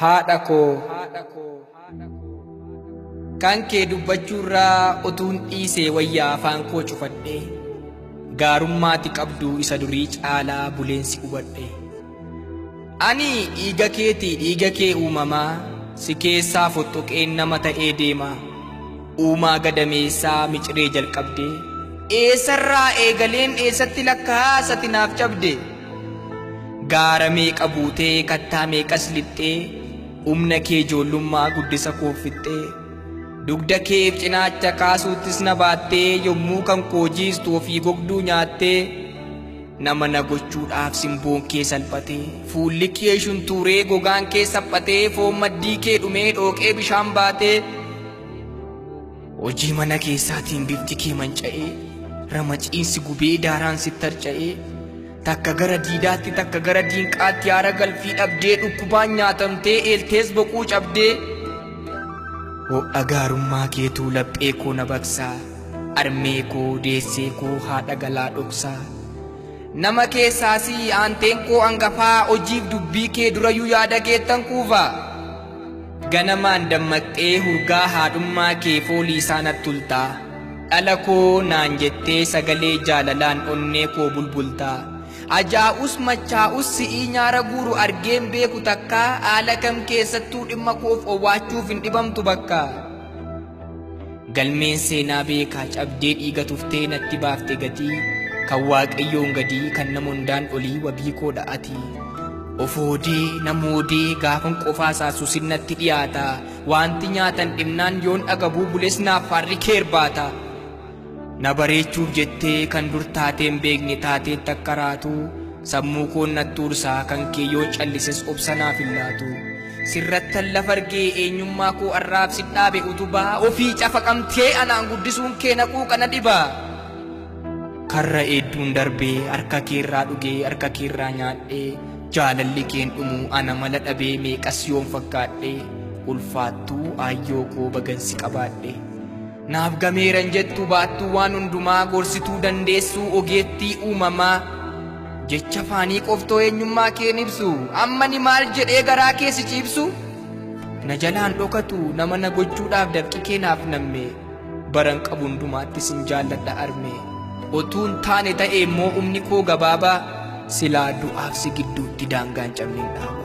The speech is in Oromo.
Haadha koo kan kee dubbachuurraa utuun dhiisee wayyaa afaan koo cufadhee gaarummaati qabdu isa durii caalaa buleensi hubadhe. Ani dhiiga keetii dhiiga kee uumamaa si keessaa fottoqeen nama ta'ee deema. Uumaa gadameessaa miciree jalqabdee eessarraa eegaleen eessatti lakkaa'aa naaf cabde. Gaara meeqa buutee kattaa meeqas lixxee humna kee ijoollummaa guddisa koo fixxee dugda keef cinaacha kaasuuttis na baattee yommuu kan koo jiistu ofii gogduu nyaattee nama na gochuudhaaf simboon kee salphatee fuulli kee shuntuuree gogaan kee saphatee foon maddii kee dhumee dhooqee bishaan baatee hojii mana keessaatiin bifti kee manca'ee ramaciinsi gubee daaraan sitti harca'ee takka gara diidaatti takka gara diinqaatti haara galfii dhabdee dhukkubaan nyaatamtee eeltees boquu cabdee ho'a gaarummaa keetuu laphee koo na baqsaa armee koo deessee koo haadha galaa dhoksaa nama keessaasii aanteen koo hangafaa hojiif dubbii kee durayyuu yaada keettan kuufaa ganamaan dammaqxee hurgaa haadhummaa kee foolii isaa natti tultaa dhala koo naan jettee sagalee jaalalaan onnee koo bulbultaa ajaa'us machaa'us si'ii nyaara guuru argeen beeku takkaa haala kam keessattuu dhimma koof owwaachuuf hin dhibamtu bakka. Galmeen seenaa beekaa cabdee dhiiga tuftee natti baafte gatii kan waaqayyoon gadii kan nama hundaan olii wabii koo dha'ati. Ofoodee namoodee gaafan qofaa saasusin natti dhiyaata wanti nyaatan dhimnaan yoon dhagabuu bules naaf faarri keerbaata. Na bareechuuf jettee kan dur taateen beekne taateetti akka raatu sammuu koon natti ursaa kan kee yoon callises obsa naaf hin laatu. Sirrattan lafa argee eenyummaa koo arraabsi dhaabe utubaa ofii cafaqamtee anaan guddisuun kee naquu kana dhibaa. Karra hedduun darbee harka keerraa dhugee harka keerraa nyaadhee jaalalli keen dhumuu ana mala dhabee meeqas yoon fakkaadhee ulfaattuu aayyoo koo bagansi qabaadhe. Naaf gameeran jettu baattuu waan hundumaa gorsituu dandeessuu ogeettii uumamaa jecha faanii qoftoo eenyummaa keen ibsu amma ni maal jedhee garaa kee si ciibsu na jalaan dhokatu nama na gochuudhaaf dafqi kee naaf namme baran qabu hundumaatti sin jaalladha arme otuun taane ta'e immoo humni koo gabaabaa silaa du'aaf si gidduutti daangaan cabne hin dhaaba.